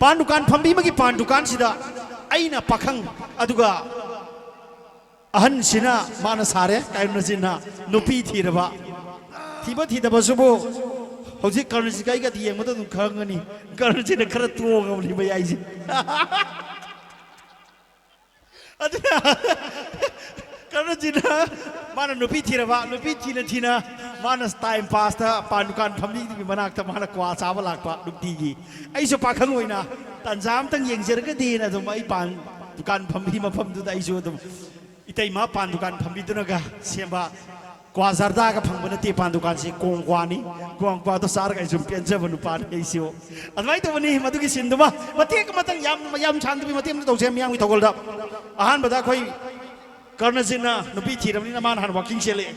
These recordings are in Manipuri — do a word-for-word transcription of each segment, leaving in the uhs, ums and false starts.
ꯄꯥꯟ ꯗꯨꯀꯥꯟ ꯐꯝꯕꯤ ꯑꯃꯒꯤ ꯄꯥꯟ ꯗꯨꯀꯥꯟꯁꯤꯗ ꯑꯩꯅ ꯄꯥꯈꯪ, ꯑꯗꯨꯒ ꯑꯍꯟꯁꯤꯅ ꯃꯥꯅ ꯁꯥꯔꯦ, ꯀꯔꯅꯖꯤꯠꯅ ꯅꯨꯄꯤ ꯊꯤꯔꯕ꯫ ꯊꯤꯕ ꯊꯤꯗꯕꯁꯤꯕꯨ ꯍꯧꯖꯤꯛ ꯀꯔꯅꯖꯤꯠꯀ ꯑꯩꯒꯗꯤ ꯌꯦꯡꯕꯗ ꯑꯗꯨꯝ ꯈꯪꯒꯅꯤ꯫ ꯀꯔꯅꯖꯤꯠꯅ ꯈꯔ ꯇꯣꯡꯉꯕꯅꯤ ꯃꯌꯥꯏꯁꯦ꯫ ꯑꯗꯨꯅ ꯀꯔꯅꯖꯤꯠꯅ ꯃꯥꯅ ꯅꯨꯄꯤ ꯊꯤꯔꯕ, ꯅꯨꯄꯤ ꯊꯤꯅ ꯊꯤꯅ ꯃꯥꯅ ꯇꯥꯏꯝ ꯄꯥꯁꯇ ꯄꯥꯟ ꯗꯨꯀꯥꯟ ꯐꯝꯕꯤꯗꯨꯒꯤ ꯃꯅꯥꯛꯇ ꯃꯥꯅ ꯀ꯭ꯋꯥ ꯆꯥꯕ ꯂꯥꯛꯄ ꯅꯨꯡꯇꯤꯒꯤ꯫ ꯑꯩꯁꯨ ꯄꯥꯈꯪ ꯑꯣꯏꯅ ꯇꯟꯖꯥ ꯑꯝꯇꯪ ꯌꯦꯡꯖꯔꯒꯗꯤꯅ ꯑꯗꯨꯝ ꯑꯩ ꯄꯥꯟ ꯗꯨꯀꯥꯟ ꯐꯝꯕꯤ ꯃꯐꯝꯗꯨꯗ ꯑꯩꯁꯨ ꯑꯗꯨꯝ ꯏꯇꯩꯃ ꯄꯥꯟ ꯗꯨꯀꯥꯟ ꯐꯝꯕꯤꯗꯨꯅꯒ ꯁꯦꯝꯕ ꯀ꯭ꯋꯥ ꯖꯔꯗꯥꯒ ꯐꯪꯕ ꯅꯠꯇꯦ, ꯄꯥꯟ ꯗꯨꯀꯥꯟꯁꯦ ꯀꯣꯡ ꯀ꯭ꯋꯥꯅꯤ꯫ ꯀ꯭ꯋꯥ, ꯀ꯭ꯋꯥꯗꯣ ꯆꯥꯔꯒ ꯑꯩ ꯁꯨꯝ ꯄꯦꯟꯖꯕ ꯅꯨꯄꯥꯅꯤ ꯑꯩꯁꯨ꯫ ꯑꯗꯨꯃꯥꯏꯅ ꯇꯧꯕꯅꯤ꯫ ꯃꯗꯨꯒꯤ ꯁꯤꯟꯗꯨꯃ ꯃꯇꯦꯛ ꯑꯃꯇꯪ, ꯌꯥꯝ, ꯌꯥꯝ ꯁꯥꯡꯗꯕꯤ ꯃꯇꯦꯛ ꯑꯃꯇ ꯇꯧꯁꯦ ꯃꯤꯌꯥꯝꯒꯤ ꯊꯧꯒꯜꯗ꯫ ꯑꯍꯥꯟꯕꯗ ꯑꯩꯈꯣꯏ ꯀꯔꯅꯖꯤꯠꯅ ꯅꯨꯄꯤ ꯊꯤꯔꯕꯅꯤꯅ ꯃꯥꯅ ꯍꯥꯟꯅ ꯋꯥꯀꯤꯡ ꯆꯦꯜꯂꯛꯑꯦ꯫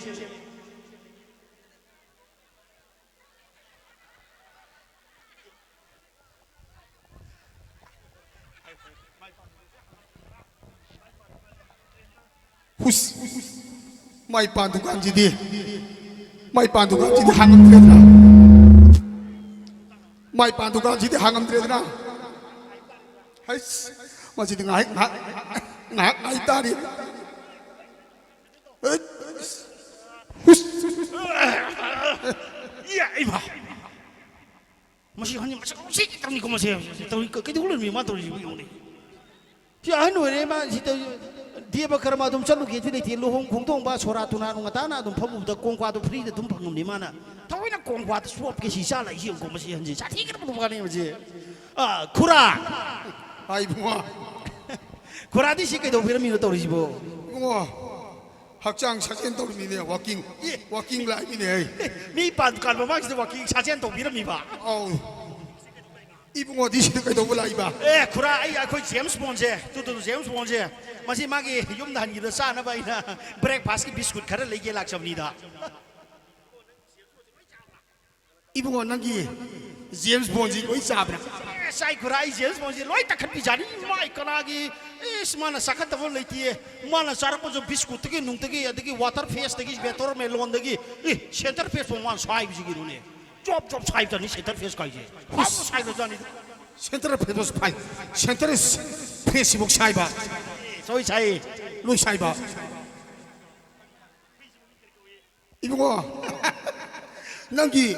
ꯍꯨꯁ! ꯃꯥꯏ ꯄꯥꯟ ꯗꯨꯀꯥꯟꯁꯤꯗꯤ, ꯃꯥꯏ ꯄꯥꯟ ꯗꯨꯀꯥꯟꯁꯤꯗꯤ ꯍꯥꯡꯉꯝꯗ꯭ꯔꯦꯗꯅ꯫ ꯃꯥꯏ ꯄꯥꯟ ꯗꯨꯀꯥꯟꯁꯤꯗꯤ ꯍꯥꯡꯉꯝꯗ꯭ꯔꯦꯗꯅ꯫ ꯍꯩꯁ! ꯃꯁꯤꯗꯤ ꯉꯥꯏꯍꯥꯛ, ꯉꯥꯏꯍꯥꯛ, ꯉꯥꯏꯍꯥꯛ ꯉꯥꯏ ꯇꯥꯔꯦ꯫ ꯍꯩꯁ! ꯍꯨꯁ! ꯏꯌꯥ, ꯏꯃꯥ! ꯃꯁꯤ ꯍꯟꯖꯤꯟ ꯃꯁꯛ ꯅꯨꯡꯁꯤ ꯈꯤꯇꯪꯅꯤꯀꯣ ꯃꯁꯦ꯫ ꯇꯧꯔꯤ ꯀ-, ꯀꯩꯗꯧ ꯂꯩꯔꯝꯃꯤ ꯃꯥ ꯇꯧꯔꯤꯁꯤꯕꯨ ꯌꯦꯡꯉꯨꯅꯦ꯫ ꯁꯤ ꯑꯍꯟ ꯑꯣꯏꯔꯦ ꯃꯥ ꯁꯤ ꯇꯧ-, ꯗꯦꯕ ꯀꯔꯃ ꯑꯗꯨꯝ ꯆꯠꯂꯨꯒꯦꯗꯤ ꯂꯩꯇꯦ꯫ ꯂꯨꯍꯣꯡ ꯈꯣꯡꯗꯣꯡꯕ ꯁꯣꯔꯥ ꯇꯨꯅꯥ ꯅꯨꯡ ꯉꯇꯥꯅ ꯑꯗꯨꯝ ꯐꯝꯃꯨꯕꯗ ꯀꯣꯡꯀ꯭ꯋꯥꯗꯣ ꯐ꯭ꯔꯤꯗ ꯑꯗꯨꯝ ꯐꯪꯉꯝꯅꯤ ꯃꯥꯅ꯫ ꯊꯑꯣꯏꯅ ꯀꯣꯡꯀ꯭ꯋꯥꯗ ꯆꯣꯞꯀꯦ ꯁꯤ ꯆꯥ ꯂꯥꯛꯏꯁꯤ ꯌꯦꯡꯉꯨꯀꯣ ꯃꯁꯤ ꯍꯟꯖꯤꯟ ꯁꯥꯊꯤꯈ꯭ꯔꯕ ꯅꯨꯄꯥꯅꯤ ꯃꯁꯤ꯫ ꯑ, ꯈꯨꯔꯥ! ꯍꯥꯏ ꯏꯕꯨꯡꯉꯣ꯫ ꯈꯨꯔꯥꯗꯤ ꯁꯤ ꯀꯩꯗꯧꯕꯤꯔꯝꯃꯤꯅꯣ ꯇꯧꯔꯤꯁꯤꯕꯣ? ꯏꯕꯨꯡꯉꯣ, ꯍꯛꯆꯥꯡ ꯁꯥꯖꯦꯜ ꯇꯧꯔꯤꯃꯤꯅꯦ, ꯋꯥꯀꯤꯡ꯫ ꯑꯦ꯫ ꯋꯥꯀꯤꯡ ꯂꯥꯛꯏꯃꯤꯅꯦ ꯑꯩ꯫ ꯃꯤ ꯄꯥꯟ ꯗꯨꯀꯥꯟ ꯃꯃꯥꯡꯁꯤꯗ ꯋꯥꯀꯤꯡ ꯁꯥꯖꯦꯜ ꯇꯧꯕꯤꯔꯝꯃꯤꯕ? ꯑꯧ꯫ ꯏꯕꯨꯡꯉꯣꯗꯤ ꯁꯤꯗ ꯀꯩꯗꯧꯕ ꯂꯥꯛꯏꯕ? ꯑꯦ, ꯈꯨꯔꯥ, ꯑꯩ, ꯑꯩꯈꯣꯏ ꯖꯦꯝꯁ ꯕꯣꯟꯁꯦ, ꯇꯨ, ꯇꯨ, ꯖꯦꯝꯁ ꯕꯣꯟꯁꯦ, ꯃꯁꯤ ꯃꯥꯒꯤ ꯌꯨꯝꯗ ꯍꯟꯈꯤꯕꯗ ꯆꯥꯅꯕ ꯑꯩꯅ ꯕ꯭ꯔꯦꯛꯐꯥꯁꯀꯤ ꯕꯤꯁꯀꯨꯠ ꯈꯔ ꯂꯩꯒꯦ ꯂꯥꯛꯆꯕꯅꯤꯗ꯫ ꯏꯕꯨꯡꯉꯣ, ꯅꯪꯒꯤ ꯖꯦꯝꯁ ꯕꯣꯟꯁꯤ ꯂꯣꯏ ꯆꯥꯕ꯭ꯔꯥ? ꯑꯦ, ꯆꯥꯏ ꯈꯨꯔꯥ, ꯑꯩ ꯖꯦꯝꯁ ꯕꯣꯟꯁꯤ ꯂꯣꯏ ꯇꯛꯈꯠꯄꯤꯖꯥꯠꯅꯤ꯫ ꯏꯃꯥꯏ, ꯀꯅꯥꯒꯤ, ꯏꯁ, ꯃꯥꯅ ꯆꯥꯈꯠꯇꯕ ꯂꯩꯇꯦ꯫ ꯃꯥꯅ ꯆꯥꯔꯛꯄꯁꯨ ꯕꯤꯁꯀꯨꯠꯇꯒꯤ, ꯅꯨꯡꯇꯒꯤ, ꯑꯗꯒꯤ ꯋꯥꯇꯔ ꯐꯦꯁꯇꯒꯤ, ꯋꯥꯇꯔ ꯃꯦꯂꯣꯟꯗꯒꯤ, ꯑꯦ, ꯁꯦꯟꯇꯔ ꯐꯦꯁ ꯐꯥꯎ ꯃꯥꯅ ꯁꯥꯏꯕꯁꯤꯒꯤꯅꯣꯅꯦ꯫ ꯖꯣꯞ ꯖꯣꯞ ꯁꯥꯏꯕꯖꯥꯠꯅꯤ ꯁꯦꯟꯇꯔ ꯐꯦꯁ ꯀꯥꯏꯁꯦ꯫ ꯍꯥꯞꯄ ꯁꯥꯏꯕꯖꯥꯠꯅꯤ꯫ ꯁꯦꯟꯇꯔ ꯐꯦꯁ ꯐꯥꯏ꯫ ꯁꯦꯟꯇꯔ ꯐꯦꯁꯁꯤꯕꯨ ꯁꯥꯏꯕ꯫ ꯁꯣꯏ ꯁꯥꯏ꯫ ꯂꯣꯏ ꯁꯥꯏꯕ꯫ ꯏꯕꯨꯡꯉꯣ, ꯅꯪꯒꯤ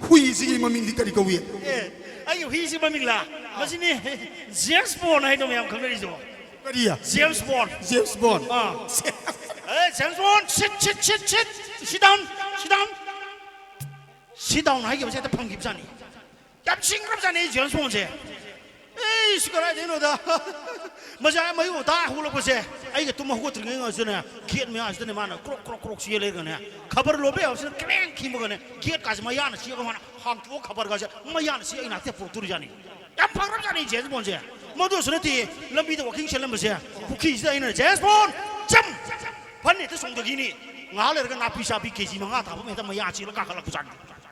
ꯍꯨꯏꯁꯤꯒꯤ ꯃꯃꯤꯡꯗꯤ ꯀꯔꯤ ꯀꯧꯏ? ꯑꯦ, ꯑꯩꯒꯤ ꯍꯨꯏꯁꯤ ꯃꯃꯤꯡꯂꯥ? ꯃꯁꯤꯅꯤ ꯖꯦꯝꯁ ꯕꯣꯟ ꯍꯥꯏꯅ ꯃꯌꯥꯝ ꯈꯪꯅꯔꯤꯁꯤꯕꯣ꯫ ꯀꯔꯤ? ꯖꯦꯝꯁ ꯕꯣꯟ꯫ ꯖꯦꯝꯁ ꯕꯣꯟ꯫ ꯑꯥ꯫ ꯑꯦ, ꯖꯦꯝꯁ ꯕꯣꯟ, sit, sit, sit, sit, sit down, sit down, sit down ꯍꯥꯏꯈꯤꯕꯁꯦ ꯍꯦꯛꯇ ꯐꯪꯈꯤꯕꯖꯥꯠꯅꯤ꯫ ꯌꯥꯝ ꯁꯤꯡꯈ꯭ꯔꯕꯖꯥꯠꯅꯤ ꯖꯦꯝꯁ ꯕꯣꯟꯁꯦ꯫ ꯑꯩꯁ, ꯀꯗꯥꯏꯗꯩꯅꯣꯗ꯫ ꯃꯁꯥ ꯃꯌꯨ ꯉꯟꯇꯥ ꯍꯧꯒꯠꯂꯛꯄꯁꯦ, ꯑꯩꯒ ꯇꯨꯝ ꯍꯧꯒꯠꯇ꯭ꯔꯤꯉꯩ ꯉꯥꯛꯁꯤꯅꯦ, ꯒꯦꯠ ꯃꯌꯥꯁꯤꯗꯅꯦ ꯃꯥꯅ ꯀ꯭ꯔꯣꯛ ꯀ꯭ꯔꯣꯛ ꯀ꯭ꯔꯣꯛ ꯆꯦꯜ ꯂꯩꯔꯒꯅꯦ, ꯈꯕꯔ ꯂꯣꯟꯕ ꯌꯥꯕꯁꯤꯅ ꯀ꯭ꯔꯦꯡ ꯈꯤꯡꯕꯒꯅꯦ, ꯒꯦꯠꯀꯥꯁꯦ ꯃꯌꯥꯅ ꯆꯦꯜꯂꯒ ꯃꯥꯅ ꯍꯥꯡꯇꯣꯛꯑ ꯈꯕꯔꯒꯁꯦ ꯃꯌꯥꯅ ꯆꯦꯜꯂ ꯑꯩ ꯅꯥꯛꯇ ꯄꯨꯔꯛꯇꯣꯔꯤꯖꯥꯠꯅꯤ꯫ ꯌꯥꯝ ꯐꯈ꯭ꯔꯕꯖꯥꯠꯅꯤ ꯖꯦꯝꯁ ꯕꯣꯟꯁꯦ꯫ ꯃꯗꯨꯁꯨ ꯅꯠꯇꯦ, ꯂꯝꯕꯤꯗ ꯋꯥꯀꯤꯡ ꯆꯦꯜꯂꯝꯕꯁꯦ, ꯄꯨꯈ꯭ꯔꯤꯁꯤꯗ ꯑꯩꯅ, "ꯖꯦꯝꯁ ꯕꯣꯟ, ꯖꯝ!" ꯐꯟ ꯍꯦꯛꯇ ꯆꯣꯡꯊꯈꯤꯅꯤ꯫ ꯉꯥꯏꯍꯥꯛ ꯂꯩꯔꯒ ꯅꯥꯄꯤ ꯆꯥꯕꯤ ꯀꯦ ꯖꯤ ꯃꯉꯥ ꯇꯥꯕ ꯑꯃ ꯍꯦꯛꯇ ꯃꯌꯥ ꯆꯦꯜꯂ ꯀꯥꯈꯠꯂꯛꯄꯖꯥꯠꯅꯤ꯫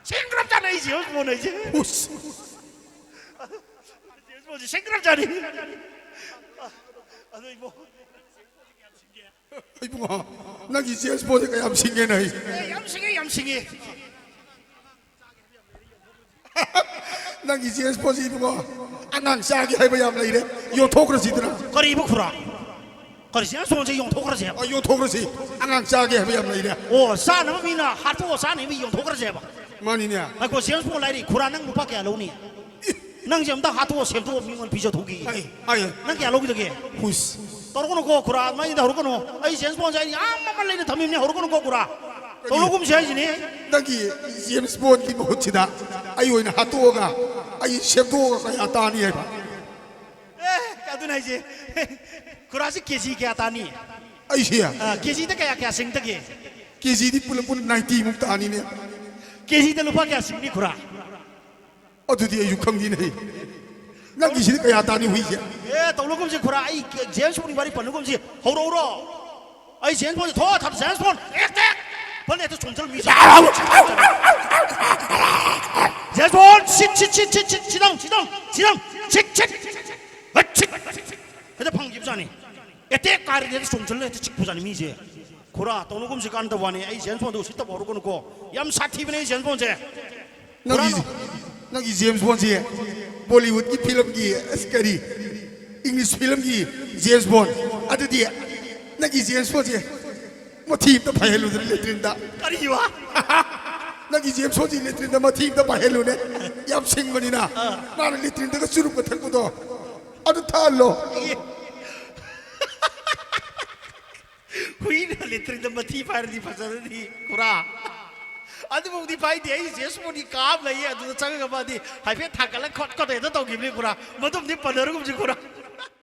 ꯁꯤꯡꯈ꯭ꯔꯕꯖꯥꯠꯅꯤ ꯑꯩ ꯖꯦꯝꯁ ꯕꯣꯟ ꯍꯥꯏꯁꯦ꯫ ꯎꯁ! ꯖꯦꯝꯁ ꯕꯣꯟꯁꯦ ꯁꯤꯡꯈ꯭ꯔꯕꯖꯥꯠꯅꯤ꯫ ꯑꯗꯣ ꯏꯕꯣ, ꯏꯕꯨꯡꯉꯣ, ꯅꯪꯒꯤ ꯖꯦꯝꯁ ꯕꯣꯟꯁꯦ ꯀꯌꯥꯝ ꯁꯤꯡꯉꯦ ꯅꯪ? ꯑꯦ, ꯌꯥꯝ ꯁꯤꯡꯉꯤ, ꯌꯥꯝ ꯁꯤꯡꯉꯤ꯫ ꯅꯪꯒꯤ ꯖꯦꯝꯁ ꯕꯣꯟꯁꯦ ꯏꯕꯨꯡꯉꯣ, ꯑꯉꯥꯡ ꯆꯥꯒꯦ ꯍꯥꯏꯕ ꯌꯥꯝ ꯂꯩꯔꯦ꯫ ꯌꯣꯟꯊꯣꯛꯈ꯭ꯔꯁꯤꯗꯅ꯫ ꯀꯔꯤꯕ ꯈꯨꯔꯥ? ꯀꯔꯤ ꯖꯦꯝꯁ ꯕꯣꯟꯁꯦ ꯌꯣꯟꯊꯣꯛꯈ꯭ꯔꯁꯦꯕ? ꯑ, ꯌꯣꯟꯊꯣꯛꯈ꯭ꯔꯁꯤ꯫ ꯑꯉꯥꯡ ꯆꯥꯒꯦ ꯍꯥꯏꯕ ꯌꯥꯝ ꯂꯩꯔꯦ꯫ ꯑꯣ, ꯆꯥꯅꯕ ꯃꯤꯅ ꯍꯥꯠꯇꯣꯛꯑ ꯆꯥꯅꯕ ꯃꯤ ꯌꯣꯟꯊꯣꯛꯈ꯭ꯔꯁꯦꯕ? ꯃꯥꯅꯤꯅꯦ꯫ ꯉꯥꯏꯈꯣ, ꯖꯦꯝꯁ ꯕꯣꯟ ꯂꯥꯏꯔꯤ, ꯈꯨꯔꯥ ꯅꯪ ꯂꯨꯄꯥ ꯀꯌꯥ ꯂꯧꯅꯤ? ꯅꯪꯁꯦ ꯑꯝꯇ ꯍꯥꯠꯇꯣꯛꯑ ꯁꯦꯝꯗꯣꯛꯑ ꯃꯤꯉꯣꯟꯗ ꯄꯤꯖꯊꯣꯛꯈꯤꯒꯦ꯫ ꯍꯥꯏ, ꯍꯥꯏ꯫ ꯅꯪ ꯀꯌꯥ ꯂꯧꯈꯤꯗꯒꯦ? ꯍꯨꯁ꯫ ꯇꯧꯔꯛꯀꯅꯨꯀꯣ ꯈꯨꯔꯥ, ꯑꯗꯨꯃꯥꯏꯅ ꯍꯧꯔꯛꯀꯅꯨ꯫ ꯑꯩ ꯖꯦꯝꯁ ꯕꯣꯟꯁꯦ ꯑꯩ ꯌꯥꯝ ꯃꯃꯜ ꯂꯩꯅ ꯊꯝꯃꯤꯕꯅꯦ, ꯍꯧꯔꯛꯀꯅꯨꯀꯣ ꯈꯨꯔꯥ꯫ ꯇꯧꯅꯒꯨꯝꯁꯦ ꯍꯥꯏꯁꯤꯅꯦ꯫ ꯅꯪꯒꯤ ꯖꯦꯝꯁ ꯕꯣꯟꯒꯤ ꯃꯍꯨꯠꯁꯤꯗ ꯑꯩ ꯑꯣꯏꯅ ꯍꯥꯠꯇꯣꯛꯑꯒ ꯑꯩ ꯁꯦꯝꯗꯣꯛꯑꯒ ꯀꯌꯥ ꯇꯥꯅꯤ ꯍꯥꯏꯕ? ꯑꯦ, ꯑꯗꯨꯅ ꯍꯥꯏꯁꯦ꯫ ꯈꯨꯔꯥꯁꯤ ꯀꯦ ꯖꯤ ꯀꯌꯥ ꯇꯥꯅꯤ? ꯑꯩꯁꯦ ꯑ, ꯀꯦ ꯖꯤꯗ ꯀꯌꯥ ꯀꯌꯥ ꯁꯤꯡꯗꯒꯦ? ꯀꯦ ꯖꯤꯗꯤ ꯄꯨꯂꯞ ꯄꯨꯟꯅ ꯅꯥꯏꯟꯇꯤ ꯃꯨꯛ ꯇꯥꯅꯤꯅꯦ꯫ ꯀꯦ ꯖꯤꯗ ꯂꯨꯄꯥ ꯀꯌꯥ ꯁꯤꯡꯅꯤ ꯈꯨꯔꯥ? ꯑꯗꯨꯗꯤ ꯑꯩꯁꯨ ꯈꯪꯗꯦꯅꯦ꯫ ꯅꯪꯒꯤꯁꯤꯗꯤ ꯀꯌꯥ ꯇꯥꯅꯤ ꯍꯨꯏꯁꯦ? ꯑꯦ, ꯇꯧꯅꯒꯨꯝꯁꯤ ꯈꯨꯔꯥ, ꯑꯩ ꯖꯦꯝꯁ ꯕꯣꯟꯒꯤ ꯋꯥꯔꯤ ꯄꯟꯅꯒꯨꯝꯁꯤ, ꯍꯧꯔꯛꯎꯔꯣ? ꯑꯩ ꯖꯦꯝꯁ ꯕꯣꯟꯁꯦ ꯊꯣꯛꯑ ꯊꯝ, ꯖꯦꯝꯁ ꯕꯣꯟ, ꯑꯦꯇꯦꯛ! ꯐꯅꯦꯛꯇ ꯆꯣꯡꯊꯔ ꯃꯤ ꯖꯦꯝꯁ ꯕꯣꯟ, ꯁꯤꯠ, ꯁꯤꯠ, ꯁꯤꯠ, ꯁꯤꯠ, ꯁꯤꯠ, ꯁꯤꯠ, ꯁꯤꯠ, ꯁꯤꯠ, ꯁꯤꯠ, ꯁꯤꯠ, ꯁꯤꯠ, ꯁꯤꯠ, ꯁꯤꯠ, ꯁꯤꯠ, ꯍꯦꯛꯇ ꯐꯪꯈꯤꯕꯖꯥꯠꯅꯤ꯫ ꯑꯦꯇꯦꯛ ꯀꯥꯏꯔꯗꯤ ꯍꯦꯛꯇ ꯆꯣꯡꯊꯔ ꯍꯦꯛꯇ ꯆꯤꯛꯄꯖꯥꯠꯅꯤ ꯃꯤꯁꯦ꯫ ꯈꯨꯔꯥ, ꯇꯧꯅꯒꯨꯝꯁꯤ ꯀꯥꯟꯗ ꯋꯥꯅꯤ, ꯑꯩ ꯖꯦꯝꯁ ꯕꯣꯟꯗ ꯎꯁꯤꯠꯇꯕ ꯍꯧꯔꯛꯀꯅꯨꯀꯣ꯫ ꯌꯥꯝ ꯁꯥꯊꯤꯕꯅꯦ ꯑꯩ ꯖꯦꯝꯁ ꯕꯣꯟꯁꯦ꯫ ꯅꯪꯒꯤ ꯅꯪꯒꯤ ꯖꯦꯝꯁ ꯕꯣꯟꯁꯦ ꯕꯣꯂꯤꯋꯨꯗꯀꯤ ꯐꯤꯂꯝꯒꯤ ꯑꯁ ꯀꯔꯤ ꯏꯪꯂꯤꯁ ꯐꯤꯂꯝꯒꯤ ꯖꯦꯝꯁ ꯕꯣꯟ꯫ ꯑꯗꯨꯗꯤ ꯅꯪꯒꯤ ꯖꯦꯝꯁ ꯕꯣꯟꯁꯦ ꯃꯊꯤ ꯑꯝꯇ ꯐꯥꯏꯍꯜꯂꯨꯗꯅ ꯂꯦꯇ꯭ꯔꯤꯟꯗ꯫ ꯀꯔꯤꯕ? ꯅꯪꯒꯤ ꯖꯦꯝꯁ ꯕꯣꯟꯁꯤ ꯂꯦꯇ꯭ꯔꯤꯟꯗ ꯃꯊꯤ ꯑꯝꯇ ꯐꯥꯏꯍꯜꯂꯨꯅꯦ꯫ ꯌꯥꯝ ꯁꯤꯡꯕꯅꯤꯅ꯫ ꯃꯥꯅ ꯂꯦꯇ꯭ꯔꯤꯟꯗꯒ ꯆꯨꯔꯨꯞꯀ ꯊꯛꯄꯗꯣ ꯑꯗꯨ ꯊꯛꯍꯜꯂꯣ꯫ ꯍꯨꯏꯅ ꯂꯦꯇ꯭ꯔꯤꯟꯗ ꯃꯊꯤ ꯐꯥꯏꯔꯗꯤ ꯐꯖꯔꯅꯤ ꯈꯨꯔꯥ꯫ ꯑꯗꯨꯐꯥꯎꯗꯤ ꯐꯥꯏꯗꯦ꯫ ꯑꯩ ꯖꯦꯝꯁ ꯕꯣꯟꯒꯤ ꯀꯥ ꯑꯃ ꯂꯩꯌꯦ, ꯑꯗꯨꯗ ꯆꯪꯉꯒ ꯃꯥꯗꯤ ꯍꯥꯏꯐꯦꯠ ꯊꯥꯡꯒꯠꯂ ꯈꯣꯠ ꯈꯣꯠ ꯍꯦꯛꯇ ꯇꯧꯈꯤꯕꯅꯤ ꯈꯨꯔꯥ꯫ ꯃꯗꯨꯝꯗꯤ ꯄꯟꯅꯔꯒꯨꯝꯁꯤ ꯈꯨꯔꯥ꯫